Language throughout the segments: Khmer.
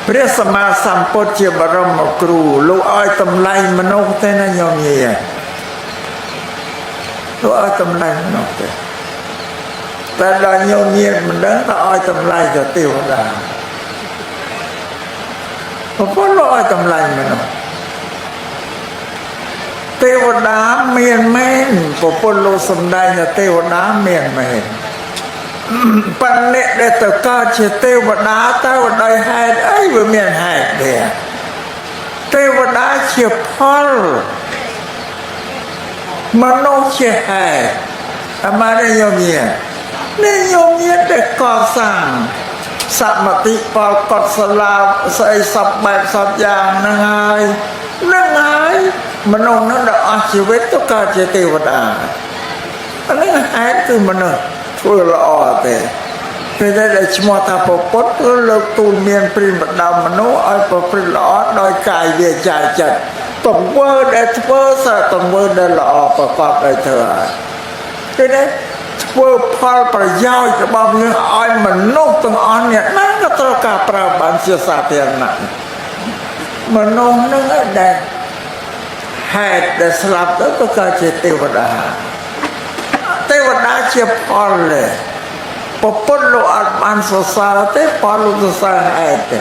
ព្រះសម្មាសម្ពុទ្ធជាបរមគ្រូលោកឲ្យតម្លៃមនុស្សទេណាញោមញាលោកឲ្យតម្លៃមនុស្សទេតែដល់ញោមញាមិនដឹងថាឲ្យតម្លៃទៅទេវតាព្រះពុទ្ធលោកឲ្យតម្លៃមនុស្សទេវតាមានមែនព្រះពុទ្ធលោកសំដែងថាទេវតាមានមែនប៉ុន្តែដែលទៅកើតជាទេវតាទៅដោយហេតុអីវាមានហេតុទេទេវតាជាផលមនុស្សជាហេតុអាម៉ារញោមញានេះញោមញាដែលកសាងសមតិផលកុសលាស្អីសពបែបសពយ៉ាងហ្នឹងហើយនឹងហើយមនុស្សនោះដល់អស់ជីវិតទៅកើតជាទេវតាអានេះហេតុគឺមនុស្សធ្វើល្អទេពេលដែលឈ្មោះថាពុទ្ធគឺលើកទូលមានព្រិនបដើមមនុស្សឲ្យប្រព្រឹត្តល្អដោយកាយវាចាចិត្តទង្វើដែលធ្វើសើទង្វើដែលល្អប្រកបដោយធ្វើហើយគឺនេះធ្វើផលប្រយោជន៍របស់យើងឲ្យមនុស្សទាំងអស់នេះណាក៏ត្រូវការប្រើបានជាសាធារណៈមនុស្សនឹងដែលហេតុដែលស្លាប់ទៅក៏កើតជាទេវតាទេវតាជាផលទេពពុទ្ធលោកអត់បានសរសើរទេផលលោកសរសើរហេតុទេ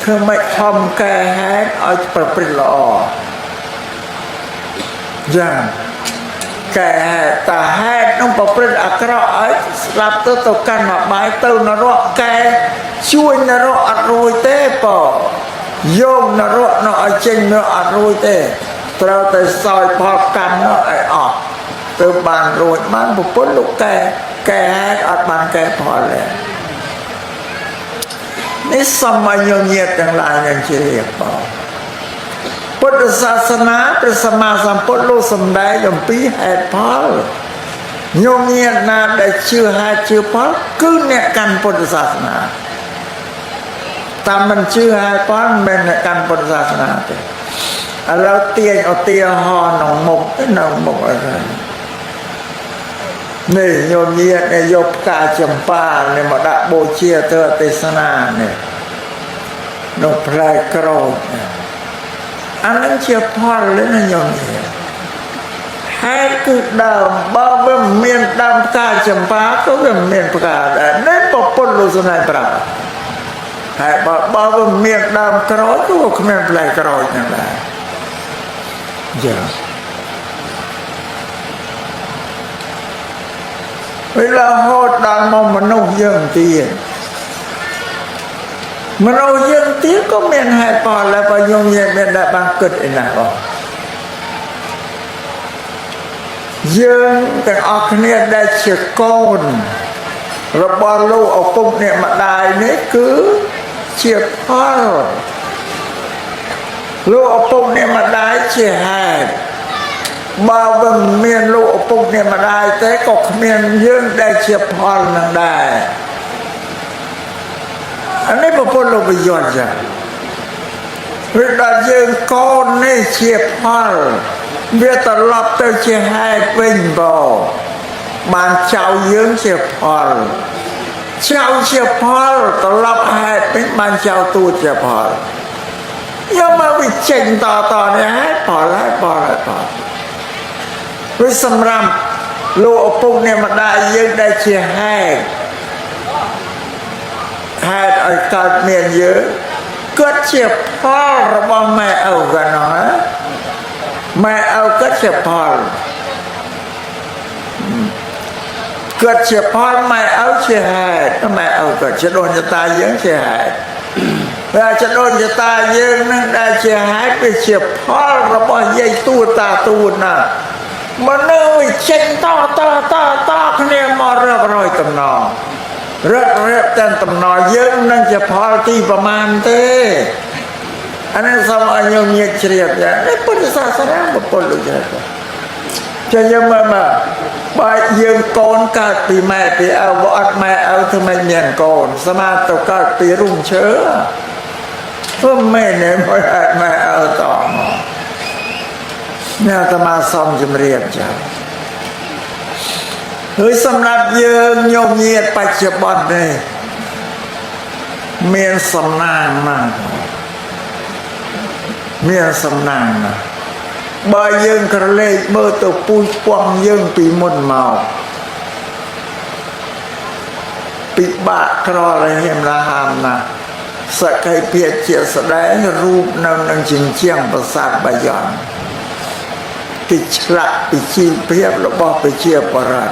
ធ្វើម៉េចខំកែហេតុឲ្យប្រព្រឹត្តល្អយ៉ាងកែហេតុតាហេតុនោះប្រព្រឹត្តអាក្រក់ឲ្យស្លាប់ទៅទៅកាន់អបាយទៅនរកកែជួយនរកអត់រួចទេប៉យកនរកនោះឲ្យចេញមកអត់រួចទេត្រូវតែសោយផលកម្មនោះឲ្យអស់ទៅបានរួចបានប្រពន្ធលោកកែកែហេតុអត់បានកែផលទេនេះសមញ្ញញាតទាំងឡាយនឹងជ្រាបបងពុទ្ធសាសនាព្រះសម្មាសម្ពុទ្ធលោកសំដែងអំពីហេតុផលញោមញាតណាដែលជឿហេតុជឿផលគឺអ្នកកាន់ពុទ្ធសាសនាតាមមិនជឿហេតុផលមិនមែនអ្នកកាន់ពុទ្ធសាសនាទេឥឡូវទាញឧទាហរណ៍ក្នុងមុខទៅនៅមុខអីនេះញោមញាតនេះយកផ្កាចម្ប៉ានេះមកដាក់បូជាទៅទេសនានេះនោះផ្លែក្រូចអានឹងជាផលទេណាញោមញាតហេតុគឺដើមបើវាមិនមានដើមផ្កាចម្ប៉ាក៏វាមិនមានផ្កាដែរនេះពពុទ្ធលោកសំដែងប្រាប់ហើយបើវាមានដើមក្រូចក៏គ្មានផ្លែក្រូចហ្នឹងដែរយ៉ាពេលរហូតដល់មកមនុស្សយើងទៀតមនុស្សយើងទៀតក៏មានហេតុផលដែរបើញោមញាតមានដែលបានគិតឯណាបងយើងទាំងអស់គ្នាដែលជាកូនរបស់លោកឪពុកអ្នកម្ដាយនេះគឺជាផលលោកឪពុកអ្នកម្ដាយជាហេតុបើមិនមានលោកឪពុកអ្នកម្ដាយទេក៏គ្មានយើងដែលជាផលនឹងដែរអានេះប្រពន្ធលោកបញ្យល់ចាឬដល់យើងកូននេះជាផលវាត្រឡប់ទៅជាហេតុវិញបងបានចៅយើងជាផលចៅជាផលត្រឡប់ហេតុវិញបានចៅទូជាផលយកមកវាចេញតតនេះហេតុផលហេតុផលហេតុផលវាសម្រាប់លោកឪពុកអ្នកម្ដាយយើងដែលជាហេតុហេតុឲ្យកើតមានយើងគាត់ជាផលរបស់ម៉ែឪកណោះម៉ែឪគាត់ជាផលគាត់ជាផលម៉ែឪជាហេតុម៉ែឪគាត់ជាដូនតាយើងជាហេតុតែចដូនចតាយើងនឹងដែលជាហេតុវាជាផលរបស់យាយទួតាទួណាមនុស្សវាចេញតតតតគ្នាមករាប់រយតំណរឹករៀបទាំងតំណយើងនឹងជាផលទីប្រមាណទេអានេះសូមឲ្យញោមញាតជ្រាបយ៉ាងនេះពុទ្ធសាសនាពុទ្ធលោកជ្រាបចេះយើងមើលមកបើយើងកូនកើតពីម៉ែពីឪបើអត់ម៉ែឪធ្វើម៉េចមានកូនស្មាទៅកើតពីរុំឈើធ្វើម៉េចនេះមកអត់ម៉ែឪតមកនេះអាត្មាសូមជម្រាបចា៎ហើយសម្រាប់យើងញោមញាតបច្ចុប្បន្ននេះ មានសំណាងណាស់មានសំណាងណាស់បើយើងក្រឡេកមើលទៅពូជពងយើងពីមុនមកពិបាកក្ររហេមរហាមណាស់សក្ខីភាពជាស្ដែងរូបនៅនឹងជញ្ជាំងប្រាសាទបាយ័នគេឆ្លាក់ពីជីវភាពរបស់ប្រជាបរត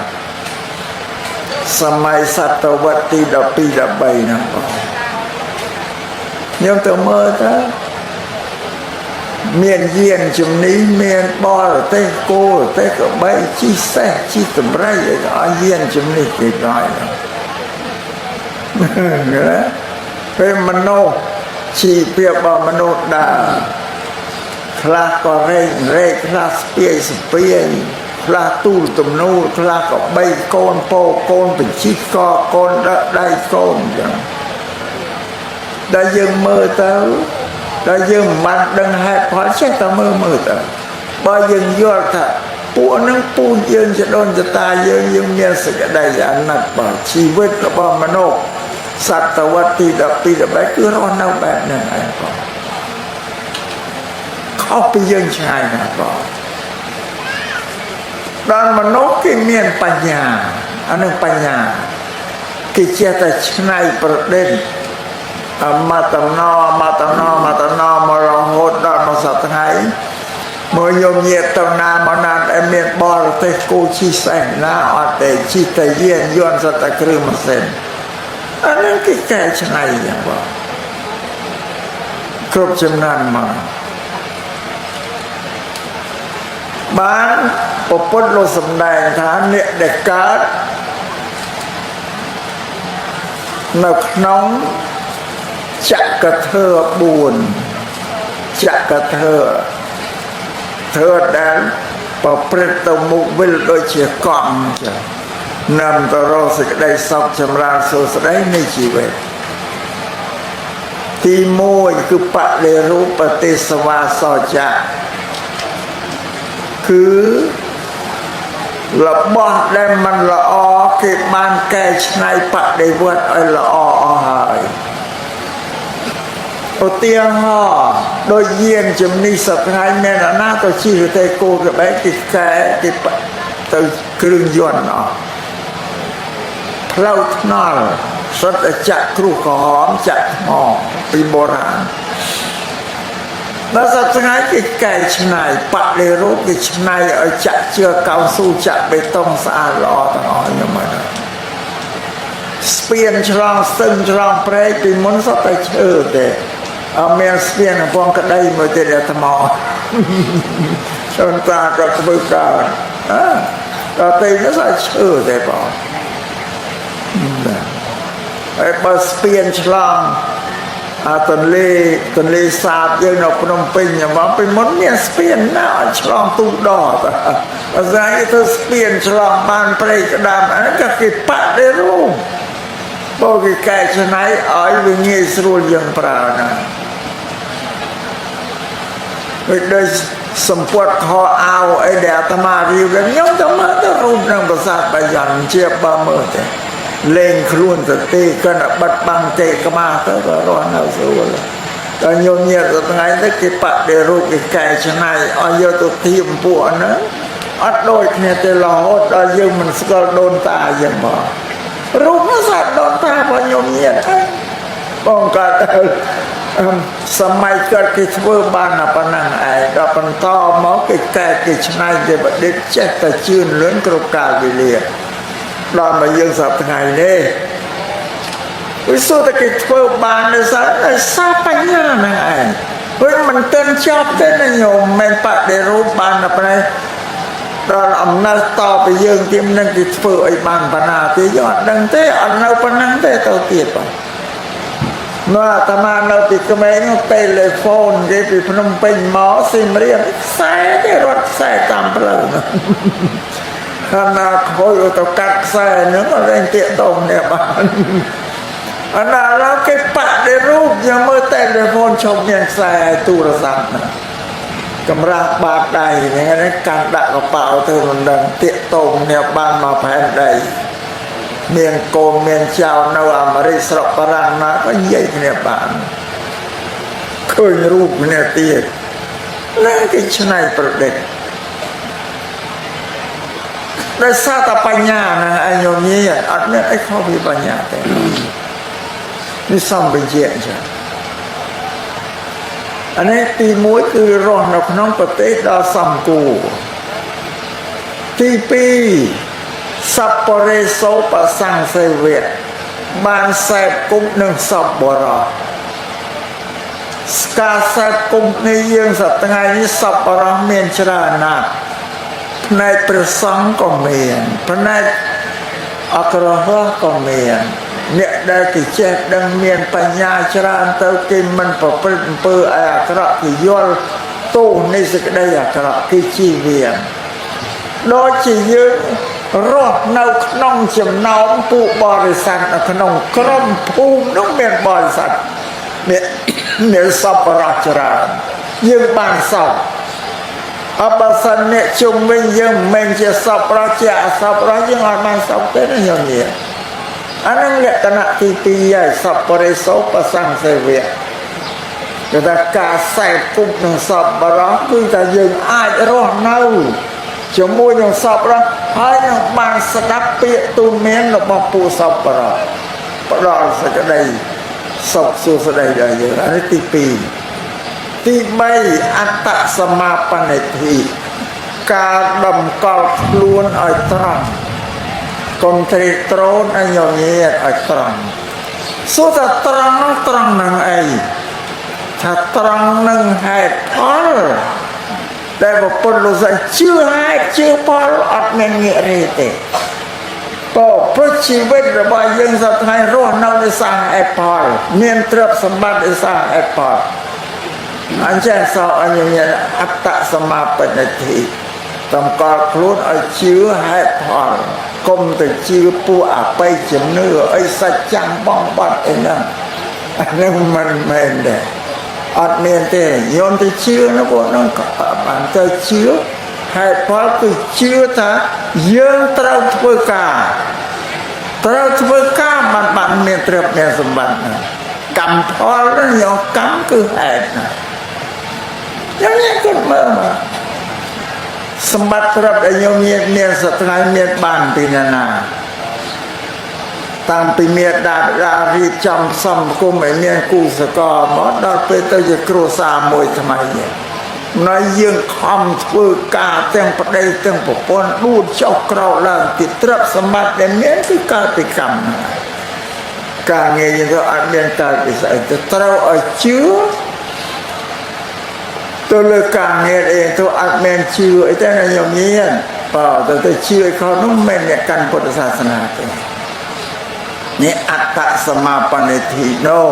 សម័យសតវត្សទី12 13ហ្នឹងបងខ្ញុំទៅមើលទៅមានយានជំនីមានបរទេសគោរទេសក្បីជីសេះជីតម្រៃឲ្យយានជំនីគេដល់ណាពេលមនុស្សជីវភាពរបស់មនុស្សដើរខ្លះក៏រែករែកខ្លះស្ពាយស្ពាយខ្លះទូលទំនួលខ្លះក៏បីកូនពោកូនបញ្ជីកកូនដាក់ដៃកូនអញ្ចឹងដែលយើងមើលទៅដែលយើងមិនបានដឹងហេតុផលចេះតែមើលមើលទៅបើយើងយល់ថាពួកនឹងពូជយើងចដូនចតាយើងយើងមានសេចក្តីអាណិតបើជីវិតរបស់មនុស្សសតវត្សទី12 13គឺរស់នៅបែបហ្នឹងឯងបងខុសពីយើងឆ្ងាយណាស់បងដល់មនុស្សគេមានបញ្ញាអានឹងបញ្ញាគេចេះតែឆ្នៃប្រឌិតមកតំណមកតំណមកតំណមករហូតដល់មកសប្តាហ៍ថ្ងៃមកយំញាតទៅណាមកណាអែមានបរទេសគូជីសេះណាអត់ទេជីតែយានយន្តសត្វតែគ្រឿងម៉ាស៊ីនអានឹងគេកែច្នៃយ៉ាងបងគ្រប់ចំនួនមកបានពពុទ្ធលោកសម្ដែងថាអ្នកដែលកើតនៅក្នុងចក្រធើ4ចក្រធើធ្វើដែលប្រព្រឹត្តទៅមុខវិលដូចជាកង់ចឹងនាំទៅរកសេចក្តីសុខចម្រើនសួស្តីនៃជីវិតទី1គឺបដិរូបទេសវាសោចៈគឺរបស់ដែលមិនល្អគេបានកែច្នៃបដិវត្តឲ្យល្អអស់ហើយឧទាហរណ៍ដូចយានជំនិះសប្តាហ៍មានអាណាទៅជិះទៅគោកបែកគេកែគេទៅគ្រឿងយន្តអស់ផ្លូវថ្នល់សុទ្ធតែចាក់គ្រោះក្រហមចាក់ថ្មពីបុរាណដល់សប្តាហ៍គេកែច្នៃបដិរូបគេច្នៃឲ្យចាក់ជឿកៅស៊ូចាក់បេតុងស្អាតល្អទាំងអស់ខ្ញុំមើលស្ពានឆ្លងស្ទឹងឆ្លងព្រែកពីមុនសុទ្ធតែឈើទេអត់មានស្ពានកំពង់ក្តីមួយទៀតអាថ្មជនតាក៏ធ្វើការអើដល់ទៅនេះស្អាតឈើទេបងហើយបើស្ពានឆ្លងអាទន្លេទន្លេសាបយើងនៅភ្នំពេញហ្មងពីមុនមានស្ពានណាឲ្យឆ្លងទូដតបើស្អីទៅស្ពានឆ្លងបានព្រៃក្តាំអាហ្នឹងក៏គេបដិរូបបើគេកែច្នៃឲ្យវាងាយស្រួលយើងប្រើណាដូចដូចសម្ពត់ខអាវអីដែលអាត្មារៀបខ្ញុំទៅមើលទៅរូបនឹងប្រាសាទបាយ័នជាបើមើលទេលេងខ្លួនទៅទេគាត់បិទបាំងទេក្បាលទៅក៏រស់នៅស្រួលដល់ញោមញាតទៅថ្ងៃទៅគេបដិរូបគេកែច្នៃឲ្យយកទៅធៀបពួកហ្នឹងអត់ដូចគ្នាទេរហូតដល់យើងមិនស្គាល់ដូនតាយើងមករូបនោះស្អាតដូនតារបស់ញោមញាតបងកើតសម័យកើតគេធ្វើបានតែប៉ុណ្ណឹងឯងដល់បន្តមកគេកែគេច្នៃគេបដិចេះតែជឿនលឿនគ្រប់កាលវេលាដល់មកយើងសប្តាហ៍ថ្ងៃនេះវាសួរតែគេធ្វើបានដោយសារបញ្ញាហ្នឹងឯងព្រោះមិនទាន់ចប់ទេណាញោមមិនបដិរូបបានតែប៉ុណ្ណេះដល់អំណើតពីយើងទៀតនឹងគេធ្វើអីបានប៉ុណ្ណាទេយើងអត់ដឹងទេអត់នៅប៉ុណ្ណឹងទេទៅទៀតបងនៅអាត្មានៅពីក្មេងតេឡេហ្វូនគេពីភ្នំពេញមកសៀមរាបខ្សែទេរត់ខ្សែតាមផ្លូវខាងណាខូចទៅកាត់ខ្សែហ្នឹងអត់លែងទាក់ទងនេះបានអាណាឡូវគេបដិរូបយើងមើលតេឡេហ្វូនឈប់មានខ្សែទូរស័ព្ទណាកម្រាស់បាតដៃហ្នឹងកាន់ដាក់កប៉ាល់ទៅមិនដឹងទាក់ទងនេះបានមកផែនដី មានកូនមានចៅនៅអាមេរិកស្រុកបារាំងណាក៏និយាយគ្នាបានឃើញរូបគ្នាទៀតណាគេច្នៃប្រឌិតដោយសារតែបញ្ញាណាអញញញអត់មានអីខុសពីបញ្ញាទេនេះសំបញ្ជាក់ចឹងអានេះទី1គឺរស់នៅក្នុងប្រទេសដ៏សំគួរទី2សប្បរិសោបសង្សេវៈបានសេពគប់នឹងសប្បុរសស្ការសេពគប់នេះយើងសប្ថ្ងៃនេះសប្បុរសមានច្រើនណាស់ផ្នែកព្រះសង្ឃក៏មានផ្នែកអក្រហក៏មានអ្នកដែលគេចេះដឹងមានបញ្ញាច្រើនទៅគេមិនប្រព្រឹត្តអំពើឲ្យអាក្រក់គេយល់ទោសនៃសេចក្តីអាក្រក់គេជៀសវាងដូចជាយើងរស់នៅក្នុងចំណោមពួកបរិស័ទនៅក្នុងក្រុមភូមិនោះមានបរិស័ទមានមានសប្បុរសច្រើនយើងបានសោកអបសិនអ្នកជុំវិញយើងមិនមែនជាសប្បុរសជាអសប្បុរសយើងអត់បានសោកទេណាញោមញាអានឹងលក្ខណៈទី2ហើយសប្បុរិសោបសង្សេវៈគេថាការសែបគប់នឹងសប្បុរសគឺថាយើងអាចរស់នៅជាមួយនឹងសប្បុរសហើយនឹងបានស្ដាប់ពាក្យទូន្មានរបស់ពួកសប្បុរសផ្ដល់សេចក្តីសុខសួស្តីដល់យើងអានេះទី2ទី3អត្តសមាបនិធិការតម្កល់ខ្លួនឲ្យត្រង់កុំត្រេកត្រោនឲ្យញញៀតឲ្យត្រង់សួរថាត្រង់នោះត្រង់នឹងអីថាត្រង់នឹងហេតុផលដែលប្រពន្ធលោកស្រីជឿហេតុជឿផលអត់មានងាករេទេបើព្រោះជីវិតរបស់យើងសប្តាហ៍រស់នៅដោយសារហេតុផលមានទ្រព្យសម្បត្តិដោយសារហេតុផលអញ្ចឹងសោអញ្ញអត្តសមាបនិធិតម្កល់ខ្លួនឲ្យជឿហេតុផលកុំទៅជឿពួកអបិយជំនឿអីសច្ចាំងបងបាត់អីហ្នឹងអាហ្នឹងមិនមែនទេអត់មានទេញោមទៅជឿនោះពួកហ្នឹងក៏បានទៅជឿហេតុផលគឺជឿថាយើងត្រូវធ្វើការត្រូវធ្វើការបានបានមានទ្រព្យមានសម្បត្តិណាកម្មផលហ្នឹងយកកម្មគឺហេតុណាយ៉ាងនេះគាត់មើលមកសម្បត្តិទ្រព្យដែលញោមមានមានសត្វថ្ងៃមានបានពីណាណាតាំងពីមេដាបដារៀបចំសំគុំឲ្យមានគូសកលមកដល់ពេលទៅជាគ្រួសារមួយថ្មីនេះនៅយើងខំធ្វើការទាំងប្តីទាំងប្រពន្ធដួលចុះក្រោកឡើងទីទ្រព្យសម្បត្តិដែលមានគឺកើតពីកម្មហ្នឹងការងារយើងទៅអត់មានកើតពីស្អីទៅត្រូវឲ្យជឿទៅលើការងារអីទៅអត់មានជឿអីទេណាញោមញានបើទៅជឿឲ្យខុសនោះមិនមែនអ្នកកាន់ពុទ្ធសាសនាទេនេះអត្តសមាបនិធិនោះ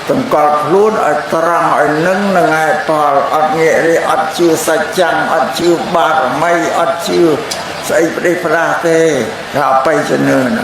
តម្កល់ខ្លួនឲ្យត្រង់ឲ្យនឹងនឹងឯផលអត់ងាករេអត់ជឿសច្ចាំងអត់ជឿបារមីអត់ជឿស្អីប្រេះប្រាស់ទេថាអបិយជំនឿណា។